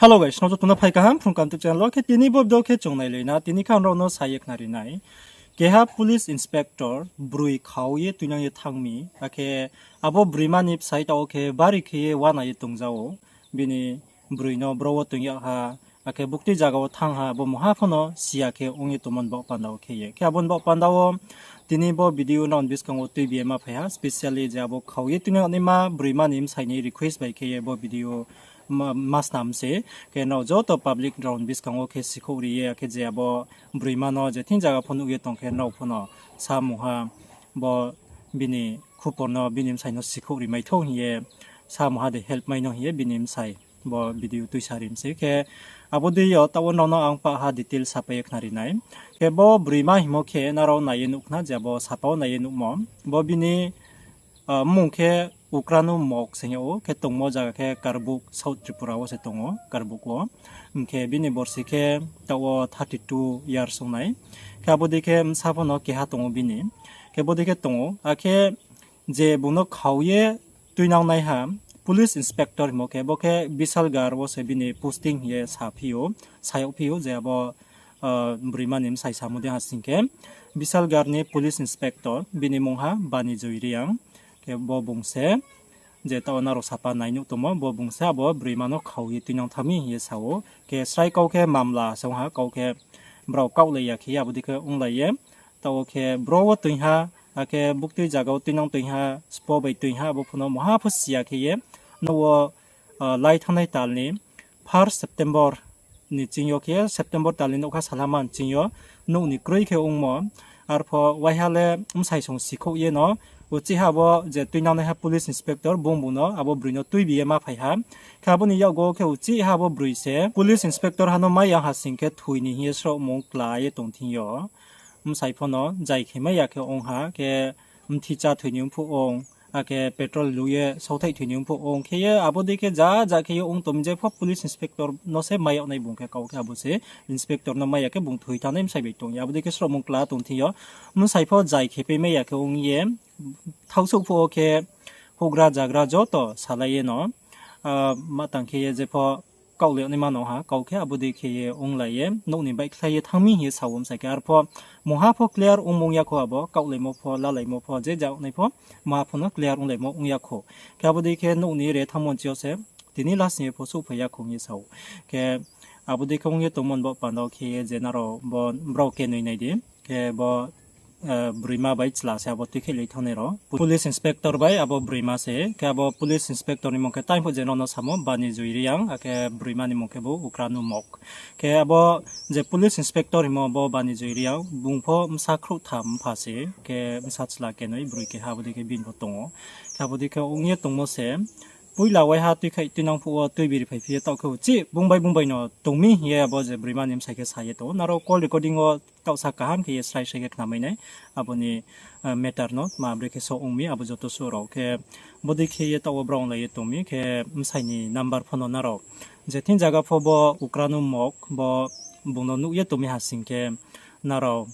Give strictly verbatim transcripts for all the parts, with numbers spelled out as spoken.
Hello guys, nrao joto no phai kaham Phrung Kaham YouTube channel wo. Khe tini bo video khe chung nailai na, tini khe ang nrao no sa ye khnari nai. Keha police inspector broi khao ye tuinang ye thanng mi, akhe abo broima ni bsai taoh wo khe bari khe ye uana ye tongja ou. Bini broi no bro wo tuing yag ha, akhe buktui zaga wo thanng ha, bo mungha pho no si ya khe ong ye tongmo ni baoh panda wo khe ye. Khe abo ni baoh panda wo tini bo video nrao ni buskang wo tuibi ye ma phai ha, specially je abo khao ye tuinang naima broima ni bsai ni request bai khe ye bo video ma, ma snam se. Khe nrao joto public rao ni buskang wo khe sikhouh ri ye, akhe je abo broima no je thing zaga pho nuh ye tong khe nrao pho no sa mungha bo bini khupor no bini bsai no sikhouh ri mai thou hing ye, sa mungha de help mai no hing ye bini bsai bo video tuisa ri mi se. Khe abo dei yo taoh wo nrao no ang pah ha detail sapai ye khnari nai. Khe bo broima hingmo khe nrao nai ye nuh khna, je abo sapa wo nai ye nuhmo. Bo bini, ah, mmung khe Ukranu Mok se hing ou, khe tongmo zaga khe Karbuk, South Tripura wo se tong ou, Karbuk wo. Hing khe bini borsi khe taoh wo thirty two years ong nai. Khe abo dei khe bsa pho no keha tong ou bini. Khe bo dei khe tong ou, akhe je bung no khao ye tuinang naiha, police inspector hingmo khe, bo khe Bisalgarh wo se bini posting hing ye saphi ou, sa yagphi ou, je abo, ah, broima ni bsai samo dei ha sing khe, Bisalgarh ni police inspector, bini mungha Bani Joy Reang, khe bo bung se, je taoh wo nrao sapa nai nuh tongmo, bo bung se abo broima no khao ye tuinang thanng mi hing ye sa ou. Khe srai kau khe mamla se ong ha, kau khe brao kaohlai ya khe ye abo dei khe onglai ye. Taoh wo khe bro wo tuing ha, akhe buktui zaga wo tuinang tuing ha, spo bai tuing ha, abo pho no mungha pho si ya khe ye. Nouh wo, ah, lai thanngnai tal ni first September ni ching yo khe, September tal ni nougkha salha man ching yo, nouh ni kroi khe ongmo. Arpho waiha le bsai song sikhouh ye no, uchih ha bo je tuinang naiha police inspector, bung bung no abo broi no tuibi ye ma phai ha. Khe abo ni yakgu khe uchih ha bo broi se police inspector ha no mai ya ha sing khe thoi ni hing ye srohmung kla ye tong thing yo. Bsai pho no zai khe mai ya khe ong ha, khe mthi chá thoi ni ongphuh ong, akhe petrol lu ye sauthaih thoi ni ongphuh ong khe ye, abo dei khe ja ja khe ye ong tong mi, jepho police inspector no se mai yag nai bung khe kau khe abo se inspector no mai ya khe bung thoi thanngnai bsai bai tong ye, abo dei khe srohmung kla tong thing yo. Bsai pho zai khe pai mai ya khe ong ye, thaosouh phuh wo khe houhgra zagra joto salai ye no, ah, ma tang khe ye jepho kaohlai yag naima no ha, kau khe abo dei khe ye onglai ye, nouh ni baihkhlai ye thanng mi hing ye sa ou bsai khe. Arpho mungha pho clear ongmung ya kho abo, kaohlaimo pho, lalaimo pho, je ja nai pho, mungha pho no clear onglaimo ong ya kho. Khe abo dei khe nouh ni re thanngmo nchi yo se, tini last ni ye pho souhphai ya kho hing ye sa ou. Khe abo dei khe ong ye tongmo ni baoh panda wo khe ye je nrao bo brao kenoi nai di. Khe bo, eh, broima bai chla se abo tuikhaih lai thanngnai rao. Police inspector bai abo broima se. Khe abo police inspector ni mung khe tai pho je nrao no samo Bani Joy Reang, akhe broima ni mung khe bo Ukranu Mok. Khe abo je police inspector hingmo bo Bani Joy Reang, bung pho bsa khrouhtham mpha se, khe bsa chla kenoi, broi keha abo dei khe bini pho tong ou. Khe abo dei khe ong ye tongmo se, poila waiha tuikhaih tuinang phuh wo tuibi ri phaiphi ye taoh khe uchih bung bai bung bai no tong mi hing ye abo je broima ni bsai khe sa ye tong ou. Nrao call recording wo taoh sa kaham khe ye srai srai khe khnamai nai. Abo ni, ah, matter no tma bre khe so ong mi, abo joto suh rao khe bodei khe ye taoh wo brao onglai ye tong mi khe bsai ni number pho no nrao je thing zaga pho bo Ukranu Mok bo bung no nuh ye tong mi ha sing khe nrao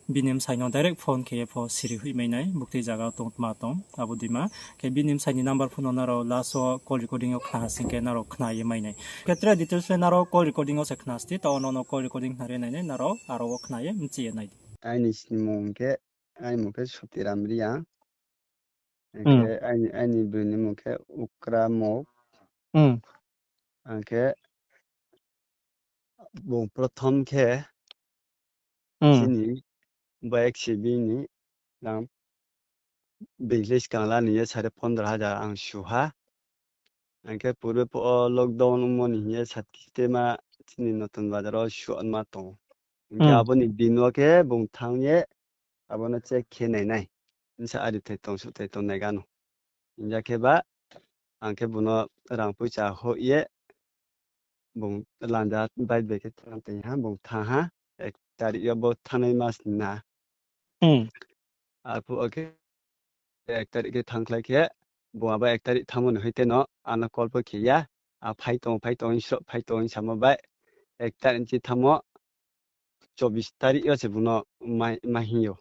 bini bsai no direct phone khe ye pho siri hoih mai nai, buktui zaga tong tma tong, abo dei ma. Khe bini bsai ni number pho no nrao last wo call recording yo khna ha sing khe nrao khna ye mai nai. Khe tre details le nrao call recording yo se khna sti, taoh wo nono call recording khna ri nai nai, nrao aro wo khna ye mchi ye nai di. Aini mung khe, aini mung khe Sotiram Reang. Ang khe aini, aini broi ni mung khe Ukra Mok. Ang khe bung prothom khe chini bo X C B ni rang bini le skang la ni ye sare pondro hajar ang su ha. Ang khe purbe pho o lockdown ongmo ni hing ye satkistema chini Notun Bazar wo suanma tong ou. Hing khe abo ni din wo khe bung thanng ye abo no check khe nai nai. Bsa ari thai tong, suh thai tong nai gano. Hing ya khe ba, ang khe bung no rang poicha hoih ye, bung lanja bike bai khe thanng tong ha, bung thanng ha, ek tarik yo bo thanngnai mas ni na. Arphuh o khe ek tarik khe thanngkhlai khe, bung abo ek tarik thanngmo ni hoite no ano call pho khe ya. A phai tong, phai tong, sroh phai tong samo bai, ek tarik ni chi thanngmo, chobis tarik yo se bung no mai, mai hing yo.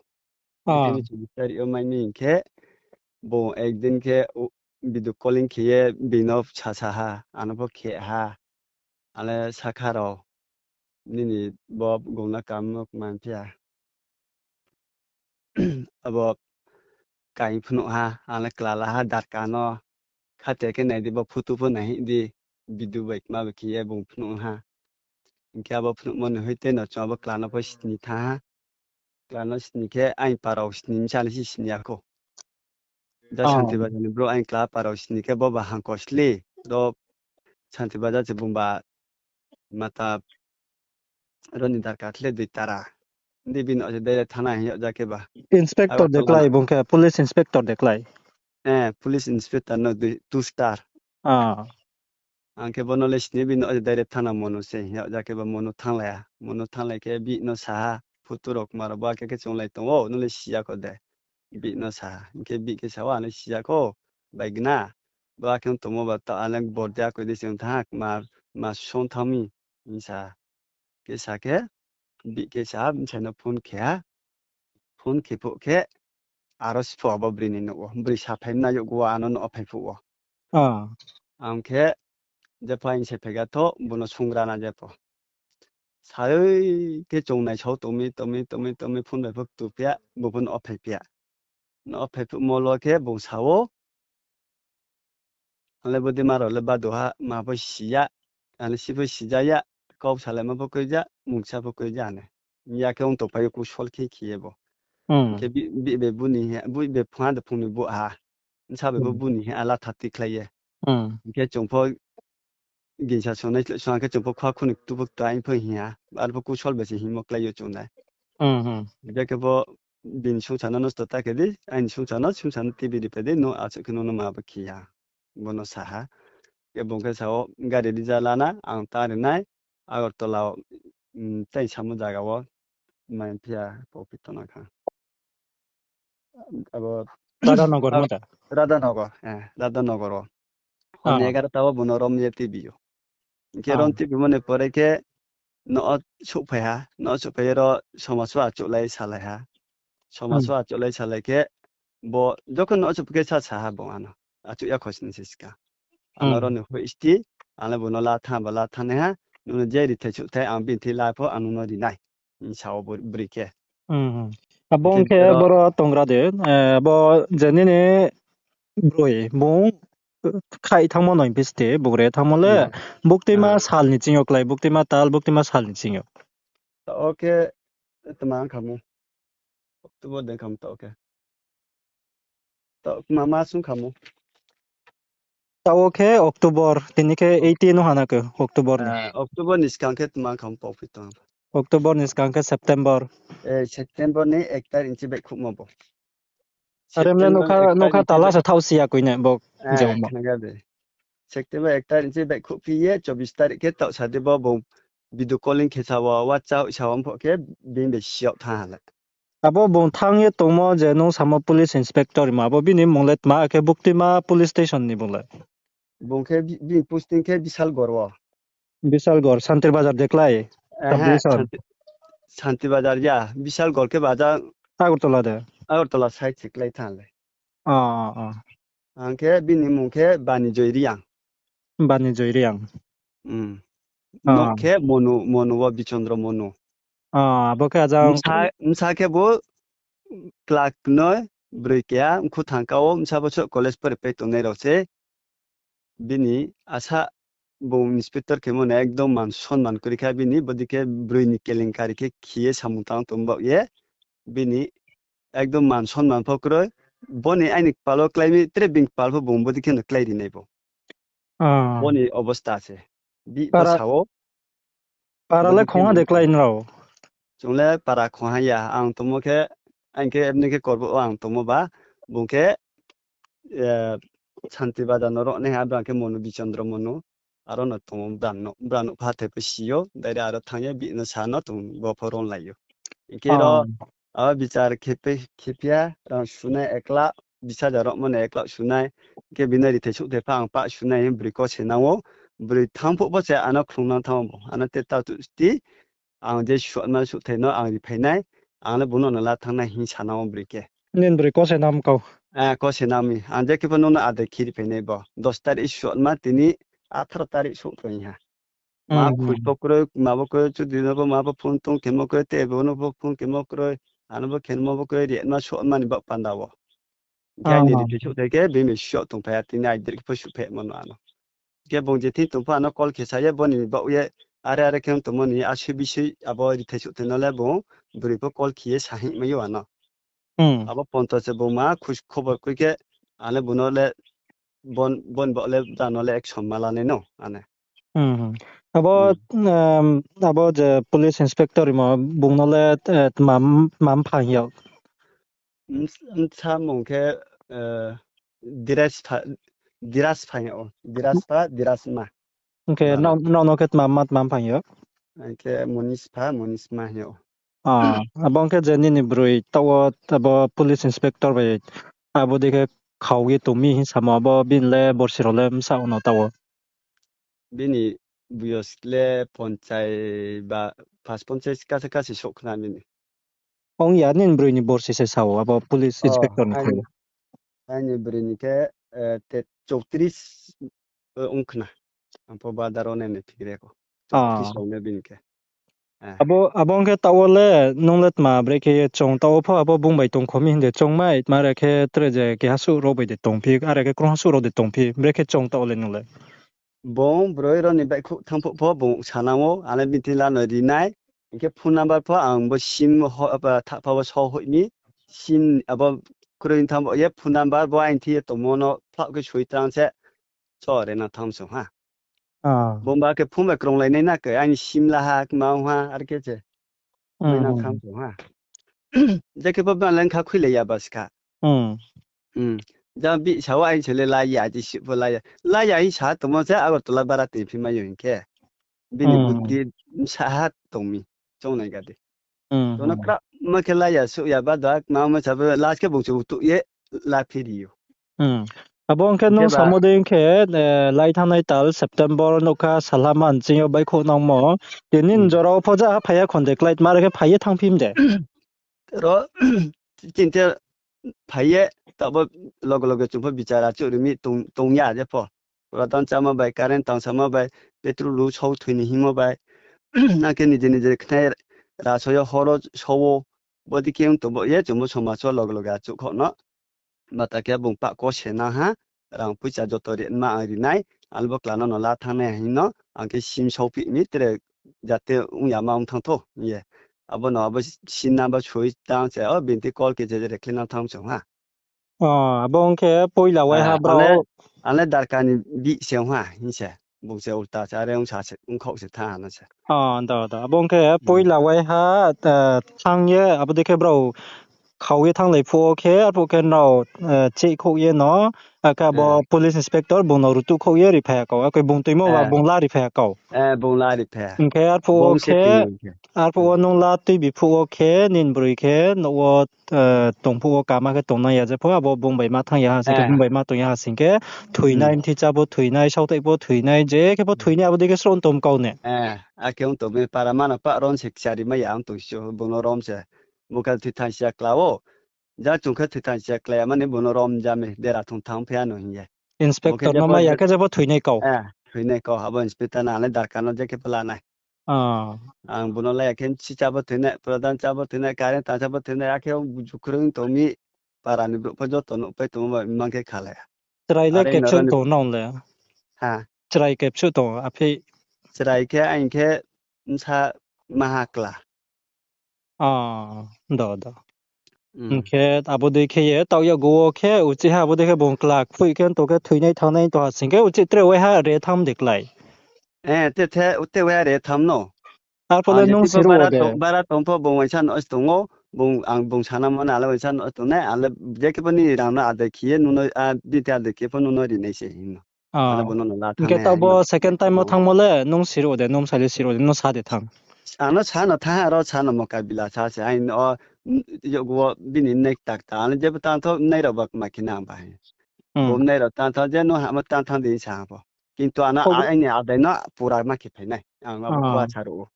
Tini chobis tarik yo mai mi hing khe, bung ekdin khe video calling khe ye bini no sasa ha, ano pho khe ha. Ang le sakha rao, nini bo gongna kam no kma phi ya. Abo kaing phnuh ha, ang le klala ha darka no. Khatia khe nai di, bo photo pho nai hing di, video bai kma bai khe ye bung phnuh ha. Hing khe abo phnuhmo ni hoite no chung abo kla no pho sini thanng ha. Kla no sini khe aini parao sini msa ni si sini ya khou. Ja Santi Bazar ni brouh aini kla parao sini khe bo ba hangko sli. Ro Santi Bazar se bung ba mata ro ni darka khle dui tara. Ndi bini no se direct thana hing yag ja khe ba. Inspector de klái, bung khe police inspector de klái. Eh, police inspector no dui, two star. Ang khe bo no le sini bini no se direct thana Monu se hing yag ja khe ba Monu thannglai ha. Monu thannglai khe bihih no sa ha, photo rao kma rao bo akhe khe chunglai tong ou, nung le si ya kho de. Bihih no sa ha. Hing khe bihih khe sa ou, ang le si ya khou, bai gna. Bo akhe ong tongmo ba taoh ang le bor de akoi di se ong thanng ha, kma, kma song thanng mi, hing sa ha. Khe sa khe, bihih khe sa ha, bsai no phone khe ha. Phone khe phuh khe, aro sipho abo broi ni nouh wo. Broi saphai mna yag wo ano nouh wo phai phuh wo. Ang khe, jepho aini se phai ga tho, bo no sungra na jepho. Sai khe chung naisao tong mi, tong mi, tong mi, tong mi, phone bai pho ktu phi ya, bo pho nouh wo phai phi ya. Nouh wo phai phuhmo lo khe bung sa ou, ang le bodei ma rao le badu ha, ma pho si ya, ang le si pho si ja ya, kau salaima pho koi ja, mungsa pho koi ja ne. Ya khe ong tongpai yo kusol khe khe ye bo. Hing khe bihih bai bu ni he, bihih bai phung ha de phung ni bu ha. Bsa bai pho bu ni he, ala thati khlai ye. Hing khe chung pho gingsa songnai song khe chung pho khua khu ni ktu pho ktu aini pho hing ha. Ar pho kusol bai se hingmo klái yo chung nai. Je khe bo bini sungsa no nosto ta khe di, aini sungsa no, sungsa no T V ripai di, nung achouh khe nung no ma bo khe ya. Bo no sa ha. Khe bung khe sa ou, gari reserve la na, ang ta ri nai, Agartala, tai samo zaga wo, mai phi ya, pau phi tong na kha. Abo Radhanagar, Radhanagar, eh, Radhanagar wo. Hor ni egarota wo bo no rom ye tuibi ou. Hing khe rom tuibimo ni pore khe, nouh wo souhphai ha, nouh wo souhphai ye ro somaj wo achouhlai salai ha. Somaj wo achouhlai salai khe, bo jokhon nouh wo souhphai khe sa sa ha bung ano. Achouh ya khosning se ska. Ano ro ni hoih sti, ang le bo no la thanng ba la thanng nai ha, nung no je rithai souhthai ang bini thing la pho ang nung no ri nai. Hing sa ou bo broi khe. Abo ong khe boro tongra de, bo je nini broi, bung khaih thanngmo no hing phi ste, bung re thanngmo le, buktima sal ni ching yo klái, buktima tal, buktima sal ni ching yo. Taoh wo khe, tma ong kha mo. October de kha mo taoh khe. Taoh kma ma sung kha mo. Taoh wo khe October, tini khe eighteen no hana khe October ni. October ni skang khe tma kha mo pau phi tong. October ni skang khe September. September ni ek tarik ni chi baihkhouhmo bo. Are mle nokha tala se thaoh si ya koi na bo. September ek tarik ni chi baihkhouh phi ye, chobis tarik khe taoh sa di bo bung video calling khe sa wo, WhatsApp sa wo pho khe bini bai si yag thanng ha le. Abo bung thanng ye tongmo je nung samo police inspector ma, abo bini mung le tma khe buktima police station ni bung le. Bung khe bini posting khe Bisalgarh wo. Bisalgarh, Santir Bazar de klái? Santir Bazar ya, Bisalgarh khe baja Agartala de. Agartala side se klái thanng le. Ang khe bini mung khe Bani Joy Reang. Bani Joy Reang. Nouh khe Monu, Monu wo Bichondro Monu. Abo khe ajang. Bsa khe bo class noi, broi keha, mkhu thangka wo, bsa bo college pore pai tongnai rao se. Bini asa bung inspector khemo no ekdom man sonman kri kha bini, bodei khe broi ni kelenkari khe khe ye samung tang tong baoh ye, bini ekdom man sonman pho kroi, bo ni aini kpal wo klái mi, tre bini kpal pho bung bodei khe no klái ri nai bo. Bo ni obosta se. Bihih pho sa ou. Para le khongha de klái nrao? Chung le para khongha ya, ang tongmo khe, ang khe emni khe korbo wo ang tongmo ba, bung khe, Santi Bazar no rohnaiha, brang khe Monu Bichondro Monu, aro no tongmo, brang no phathai pho si ou, direct aro thanng ye bihih no sa no tong, bo pho ronglai ou. Hing khe ro, abo bichar khe phi ya, rang sunai ek lakh, bis hajar rohmo no ek lakh sunai, hing khe bini rithai souhthai pha ang pah sunai hing broi kose nang ou, broi thanng phuh pho se ano khlung nang thanng ou bo, ano te ta tu sti, ang je suatma souhthai no ang riphai nai, ang le bung no no la thanng nai hing sa nang ou broi khe. Nini broi kose nam kau? Kose nam mi, ang je khe pho nung no adai khe riphai nai bo, dos tarik suatma tini atharo tarik souh tong ha. Ma khuj pho kroi, ma bo kroi, chudri no bo ma bo phone tong khemo kroi, te bo no bo phone khemo kroi, ano bo khemo bo kroi, ri ma so ma ni bak panda wo. Hing khe aini ri thai souh thai khe, bini suh tongphai ya, tini aidri khe pho suh phe mo no ano. Hing khe bung je thing tong pho ano call khe sa ye, bo ni baoh ye, are are khe tongmo ni asuh bisuh abo ri thai souh thai no le bung, broi pho call khe ye sa hing mai ou ano. Abo ponto se bung ma khuj khobor kroi khe, ale bung no le, bon, bon baoh le, jano le action ma la nai no, ane. Abo, abo je police inspector rimo bung no le, tma, tma mphang yo? Bsa mung khe, Diraj pha, Diraj pha hing ou, Diraj pha, Diraj ma. Hing khe nrao no khe tma ma, tma mphang yo? Hing khe Monis pha, Monis ma hing ou. Abo ong khe je nini broi taoh wo abo police inspector bai abo dei khe khau ye tong mi hing samo, abo bini le borsi rao le bsa no taoh wo? Bini buyos le ponchai ba, pas ponchai kasa kasi souh khna bini. Ong ya, nini broi ni borsi se sa ou, abo police inspector ni khe? Aini broi ni khe, te, chowtris, ong khna. Ang pho badar wo nai nai phigre ko. Chowtris ong nai bini khe. Abo, abo ong khe taoh wo le, nung le tma brekhe ye choung taoh wo pho abo bung bai tongkho mi hing de choungmai, tma are khe tre je keha suh rao bai de tongphi, are khe krungha suh rao de tongphi, brekhe choung taoh wo le nung le? Bung broi rao ni baihkhouh thanng phuh pho bung sanang ou, ale bini thing la no ri nai. Hing khe phone number pho ang bo sim thapha wo so hoih mi, sim abo kroi thanng bo ye phone number bo aini thing ye tongmo no phlaoh khe soi tang se, so re na thanng song ha. Bung ba khe phone bai krunglai nai na khe, aini sim la ha, kma ong ha, are khe se. Mai na thanng song ha. Je khe pho bang le kha khuilai ya ba se kha. Ja bihsa wo aini se le la ya, Jisuh pho la ya. La ya hing sa tongmo se Agartala bara tei phi mai yo hing khe. Bini buddhi bsa ha tong mi, choung nai ga di. Chung no kra ma khe la ya, suh ya ba da, kma ma sa ba, last khe bung se utuh ye la phi ri ou. Abo ong khe nung samo dei khe, lai thanngnai tal September nouhkha salha manching yo baihkhouh nangmo. Tini jora wo pho ja ha phai ya khon de klái, tma are khe phai ye thanngphi mi de? Ro, tinte phai ye, taoh bo loge loge chung pho bichar achouh ri mi tong ya je pho. Pura tang chámo bai, current tang samo bai, petrol lu só thoi ni hingmo bai. Akhe nije nije khnai raso yo hor wo só wo. Bodei khe ong tong bo ye chung bo somaj wo loge loge achouh khaoh no. Mata khe bung pah ko se nang ha, rang poicha joto ri ma ang ri nai, ang bo kla no no la thanng nai hing no, ang khe sim só phi mi tre jate ong ya ma ong thanng thou hing ye. Abo no abo sim na bo soi tang se, o bini thing call khe je je re khle nang thanng song ha. Abo ong khe poila waiha brao. Ang le darkar ni bih se ong ha hing se. Bung se ulta se are ong sa se, ongkhaoh se thanng ha no se. Abo ong khe poila waiha, thanng ye, abo dei khe brao khau ye thannglai phuh wo khe, arphuh khe nrao, chehkhouh ye no, akhe abo police inspector bung no rutuhkhouh ye riphai ya kau, akhe bung tuimo ba bung la riphai ya kau. Hing khe arphuh wo khe, arphuh wo nung la tuibi phuh wo khe, nini broi khe nouh wo tong phuh wo kama khe tongnai ya je pho, abo bung bai ma thanng ya ha sing khe, bung bai ma tong ya ha sing khe, thoinai, mthi chá pho thoinai, saohthaih pho thoinai, je khe pho thoinai, abo dei khe sroh tong kau ne. Akhe ong tong mi para mano pah rom se kchari mai ya ong tong si, bung no rom se. Bung khe thoi thanng si ya kla wo. Ja chung khe thoi thanng si ya kla ya mani bung no rom ja mi, dera thong thanng phi ya no hing ye. Inspector no mai ya khe je pho thoinai kau. Thoinai kau, abo inspector no ang le darkar no je khe pho la nai. Ang bung no la ya khe mthi chá pho thoinai, pradhan chá pho thoinai, current tang chá pho thoinai, akhe ong buju kroi tong mi, para ni brouh pho joto nuhpai tongmo ba mang khe khalai. Chrai le kepsuh tong nang le. Chrai kepsuh tong, aphi. Chrai khe aing khe bsa maha kla. Do, do. Hing khe abo dei khe ye taoh yakgu wo khe uchih ha abo dei khe bung kla kphoih khe tong khe thoinai thanngnai tong ha sing khe uchih tre waiha re tham de klái. Te, te waiha re tham no. Arphuh le nung si ro de. Bara tong pho bung waisa no se tong ou, bung, ang bung sana mo na le waisa no se tong nai, ang le je khe pho nini rang no adai khe ye nung no, bini thing adai khe pho nung no ri nai se hing no. Hing khe taoh bo second time wo thanngmo le nung si ro de, nung sai le si ro de, nung sa de thanng. Ang no sa no thanng ha, ro sa no mokabila sa se, aini o, yakgu wo bini nai kta kta, ang le jepho tang thou, nai rao ba kma khe nang ba hing. Bo nai rao tang thou, je nung hamo tang thanng di sa ha pho. Kintu ano aini adai no pura ma khe phai nai, ang abo pho asa ro ou.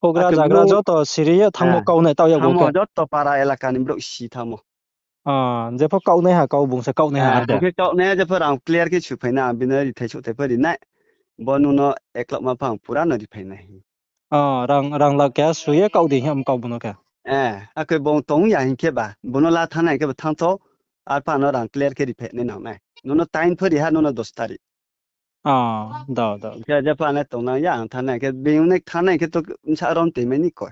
Houhgra zagra joto siri ye thanngmo kau nai taoh yakgu khe. Joto para elaka ni brouh si thanngmo. Jepho kaohnaiha kau bung se kaohnaiha adai. Bung khe kaohnaiha jepho rang clear khe suphai na, bini rithai souhthai pho ri nai. Bo nung no ek lakh ma phang pura no riphai nai. Ah, rang, rang lakh keha su ye kaoh di hing ye kau bo no khe. Eh, akhe bung tong ya hing khe ba, bung no la thanng nai hing khe ba thanng tho, arpha no rang clear khe riphai nai nang nai. Nung no time pho ri ha, nung no dos tarik. Ah, da, da. Hing khe jepho ano tong nang ya, ang thanng nai hing khe, being nai thanng nai hing khe to bsa rom tei mai ni ko.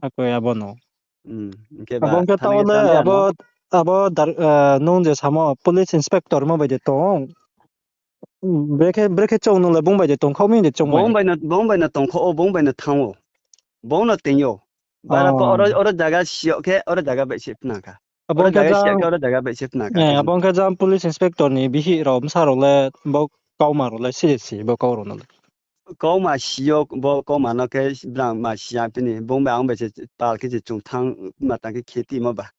Akhe abo no. Hmm, hing khe ba, abo hing khe thanng nai tao le, thanng ya abo, no. Abo dar-, eh, nung je samo police inspector mo bai de tong. Brekhe, brekhe chung nung le bung bai de tongkhaoh mi de chung bai. Bung bai no, bung bai no tongkhaoh ou, bung bai no thanng ou. Bung no teng ou. Bara pho oro, oro jaga si yo khe, oro jaga bai se phna kha. Abo oro hing khe jaga si ya khe, oro jaga bai se phna kha. Eh, abo hing khe jang police inspector ni bihih rao, bsa rao le, bo kauma rao le, siri si, bo kau rao no le. Kauma si yo, bo kauma no khe, brang ma si ya pini, bung bai ang bai se pal khe se chung thanng, ma tang khe kheti mo ba.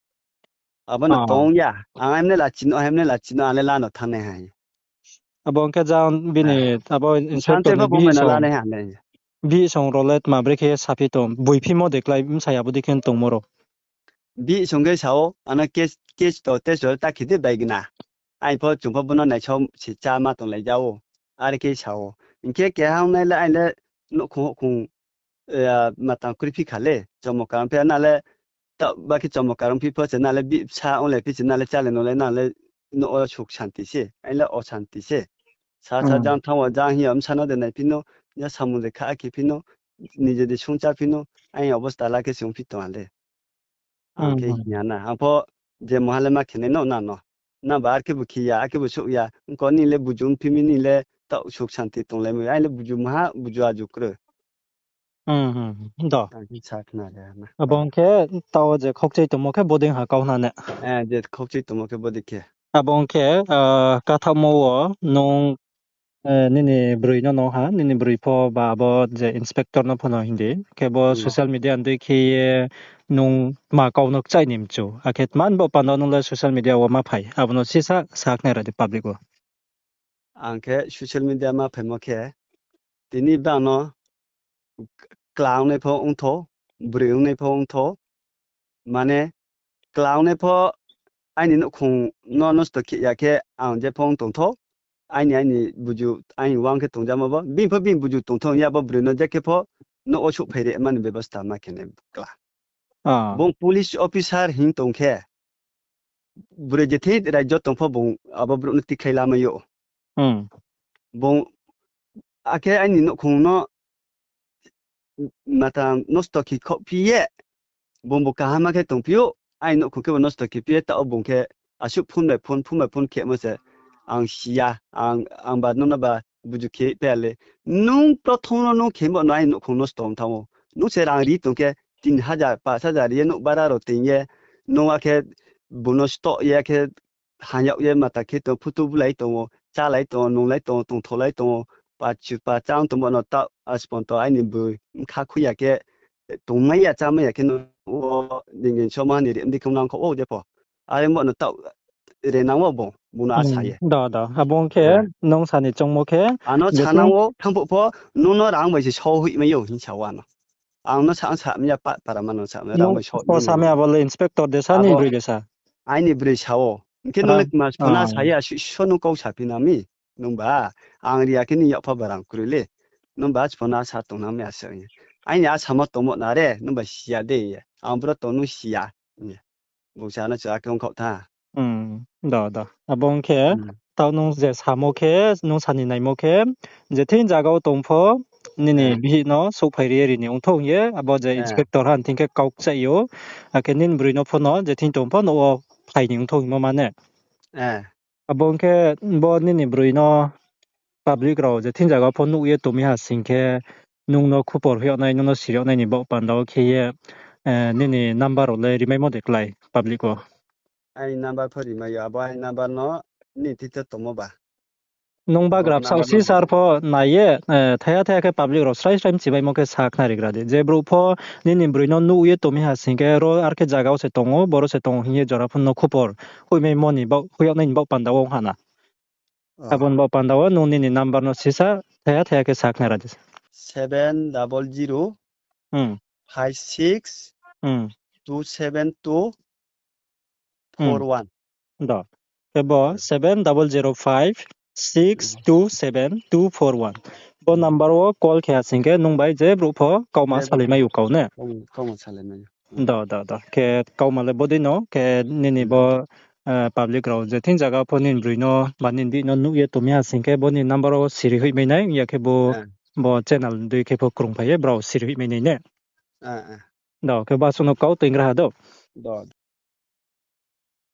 Abo no tong ya. Ang hemne la chino, hemne la chino, ang le la no thanng nai hai. Abo hing khe jang bini, abo inspector ni bihih song rao le tma brekhe saphi tong, boi phimo de klái bsa ya bo dei khe tongmo rao. Bihih song khe sa ou, ano case, case to test to ta khe de bai gna. Aini pho chung pho bo no naisao se chá ma tonglai ja ou. Are khe sa ou. Hing khe keha ong nai le aini le nouhkhong houhkhong, eh, ma tang kroi phi kha le, chomo karon phi na le, ta ba khe chomo karon phi pho se na le, bihih bsa ong le phi se na le, chálai no le na le, nouh wo suk santi se, aini le osanti se. Sa sa jang thanng wo jang hing ya, bsa no de nai phi no, ya samung de kha khe phi no, nije de sungchá phi no, aini obosta la khe se ong phi tong le. Ang khe hing ya na. Ang pho je mungha le ma khe nai no na no. Na ba ar khe bo khe ya, ar khe bo souh ya. Ongkho ni le buju ongphi mi ni le taoh suk santi tonglai mi. Aini le buju mungha, buju aju kroi. Hmm, hmm, hmm. Do. Ang khe sa khna le na. Abo hing khe taoh je khokchai tongmo khe bodei ha kau hna ne. Eh, je khokchai tongmo khe bodei khe. Abo hing khe, ah, kathaohmo wo nung, eh, nini broi no no ha, nini broi pho ba abo je inspector no pho no hing di. Khe bo social media ni dei khe ye nung tma kau no kchaih ni mchu. Akhe tma ni baoh panda nung le social media wo ma phai. Abo no sisa sa khnari di public wo. Ang khe social media ma phaimo khe, tini bang no kla ongnai pho ongthou, broi ongnai pho ongthou, mane kla ongnai pho aini nouhkhong no nosto khe ya khe ang jepho ong tongthou, aini, aini buju, aini uang khe tongjamo bo, bini pho bini buju tongthou hing ya bo broi no je khe pho nouh wo souhphai ri mani bebosta ma khe nai kla. Bung police officer hing tong khe, broi je thing rajyo tong pho bung abo brouh no tikhlai lamai ou. Bung akhe aini nouhkhong no mata nosto khe khaohphi ye, bung bo kaham khe tongphi ou, aini nouhkhong khe bo nosto khe phi ye, taoh bung khe asuh phone bai phone, phone bai phone khemo se, ang si ya, ang, ang ba nono ba buju khe pha ya le. Nung prothom no nung khe bo no aini nouhkhong nosto ong thanng ou. Nung se rang ri tong khe, tin hajar, panch hajar ri ye nouh bara rao tong ye, nung akhe bung no stoh ye khe hanyag ye mata khe tong, phutu bulai tong ou, chálai tong ou, nunglai tong ou, tongtholai tong ou, pa chu pa chá ong tongmo no taoh asponto aini boi bkha khui ya khe, tongmai ya, chámai ya khe no wo nini somo ni ri mdi khe nang kho ou jepho. Are bo no taoh re nang ou bung, bung no asa ye. Da, da. Abo ong khe nung sa ni choungmo khe, ano sa nang ou, thanng phuh pho, nung no rang bai se so hoih mai ou hing sa ou ano. Ang no sa, ang sa mi ya pa, para ma no sa mi, rang bai so sa mi abo le inspector de sa, ni broi de sa? Aini broi sa ou. Hing khe nung le kma sphona sa ya, so nung kau saphi nang mi. Nung ba, ang ri ya khe ni yak pha ba rang kroi le. Nung ba sphona sa tong nang mi asa. Aini asamo tongmo na re, nung ba si ya de ye. Ang bro tong nung si ya. Bung sa no sa khe ong khaoh tha. Da, da. Abo ong khe, taoh nung je samo khe, nung sa ni naimo khe, je thing zaga wo tong pho, nini bihih no souhphai ri ye ri ni ongthou hing ye, abo je inspector ha thing khe kau kchaih ou, akhe nini broi no pho no, je thing tong pho nouh wo phai ni ongthou hingmo mane. Abo ong khe bo nini broi no public rao je thing zaga pho nuh ye tong mi ha sing khe, nung no khupor hoih yag nai, nung no siri yag nai ni baoh panda wo khe ye, nini number rao le rimaimo de klái public wo? Aini number pho rimai yo, abo aini number no nini thing to tongmo ba. Nung bagra bsaoh si sir pho nai ye, thaiha thaiha khe public rao srai srai mchimaimo khe sa khnarigra di. Je brouh pho nini broi no nuh ye tong mi ha sing khe, ro ar khe zaga wo se tong ou, boro se tong ou hing ye jora pho no khupor hoihmaimo ni baoh, hoih yag nai ni baoh panda wo ong ha na. Abo ni baoh panda wo nung nini number no sisa thaiha thaiha khe sa khnari di. Seven double zero, five six, two seven two, four one. Do. Khe bo seven double zero five six two seven two four one. Bo number wo call khe ha sing khe nung bai je brouh pho kauma salai mai ou kau ne? Kauma salai mai ou. Do, do, do. Khe kauma le bodei no, khe nini bo, eh, public rao je thing zaga pho nini broi no, ba nini bihih no nuh ye tong mi ha sing khe bo ni number wo siri hoih mai nai, ya khe bo, bo channel dei khe pho krungphai ye brao siri hoih mai nai ne? Do, khe bo asuh no kau toingra ha do.